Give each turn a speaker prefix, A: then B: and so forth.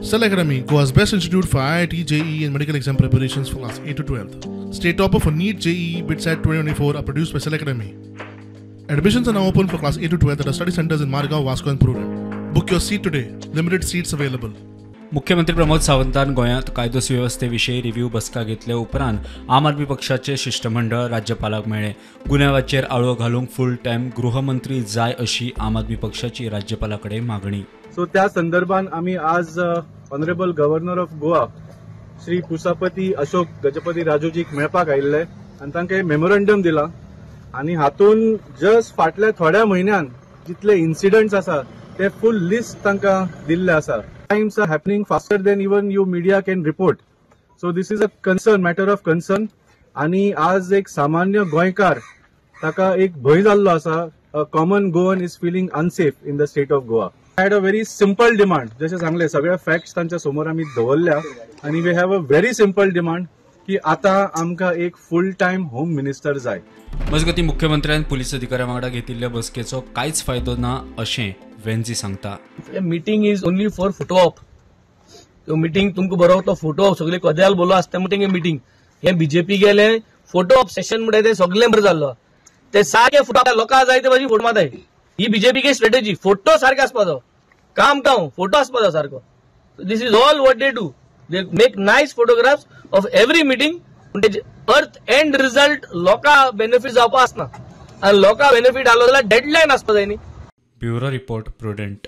A: Cell Academy, Goa's best institute for IIT, JEE and medical exam preparations for class 8 to 12. State topper for NEET, JEE, BITSAT 2024 are produced by Cell Academy. Admissions are now open for class 8 to 12 at our study centers in Margao, Vasco and Prudent. Book your seat today. Limited seats available.
B: मुख्यमंत्री प्रमोद सावंतान गोंयांत कायदो सुवेवस्थे विशीं review बसका घेतले उपरांत आम आदमी पक्षाचे शिष्टमंडळ राज्यपालाक मेळ्ळें. गुन्यांवाचेर आळो घालूंक फूल टायम गृहमंत्री जाय अशी आम आदमी पक्षाची राज्यपाला कडेन मागणी.
C: सो त्या संदर्भात आमी आज honourable governor of Goa Shri Pusapati Ashok Gajapathi राजूजीक मेळपाक आयिल्ले आनी तांकां मेमोरंडम दिला आनी हातून जस्ट फाटल्या थोड्या म्हयन्यान जितले इन्सिडंट्स आसा ते फूल लिस्ट तांकां दिल्ले आसा. Crimes are happening faster than even you media can report. So this is a concern, matter of concern. आणि आज एक सामान्य गोंयकार ताका एक भंय जाल्लो आसा. A common Goan is feeling unsafe in the state of Goa. I had a very simple demand, जशें सांगलें सगळे फॅक्ट्स तांच्या समोर आमी दवरल्या आनी we have a very simple demand की आतां आमकां एक फूल टायम होम मिनिस्टर जाय.
B: मजगतीं मुख्यमंत्र्यान पुलीस अधिकाऱ्यां वांगडा घेतिल्ल्या बसकेचो कांयच फायदो ना अशें वेन्झी सांगता.
D: Meeting is only for photo op. त्यो मिटींग तुमकां बरो तो फोटो ऑप सगळे कदेल बोलो आसता म्हणटा तेंगे मिटींग. हे बीजेपी गेले फोटो ऑप सेशन म्हणटा ते सगळें बरें जाल्लो. ते सारके फोटो लोकांक जाय ते भाजी फोटो मारताय. ही बीजेपी स्ट्रेटजी. फोटो सारके आसपाचो, काम काम फोटो आसपाचो सारको. This is all what they do. They make nice photographs of every meeting. पूण तेजे अर्थ एंड रिजल्ट लोकांक बेनिफीट जावपा आसना आनी लोकांक बेनिफीट आसलो जाल्यार डेडलायन आसपा जाय न्ही.
B: Bureau report, Prudent.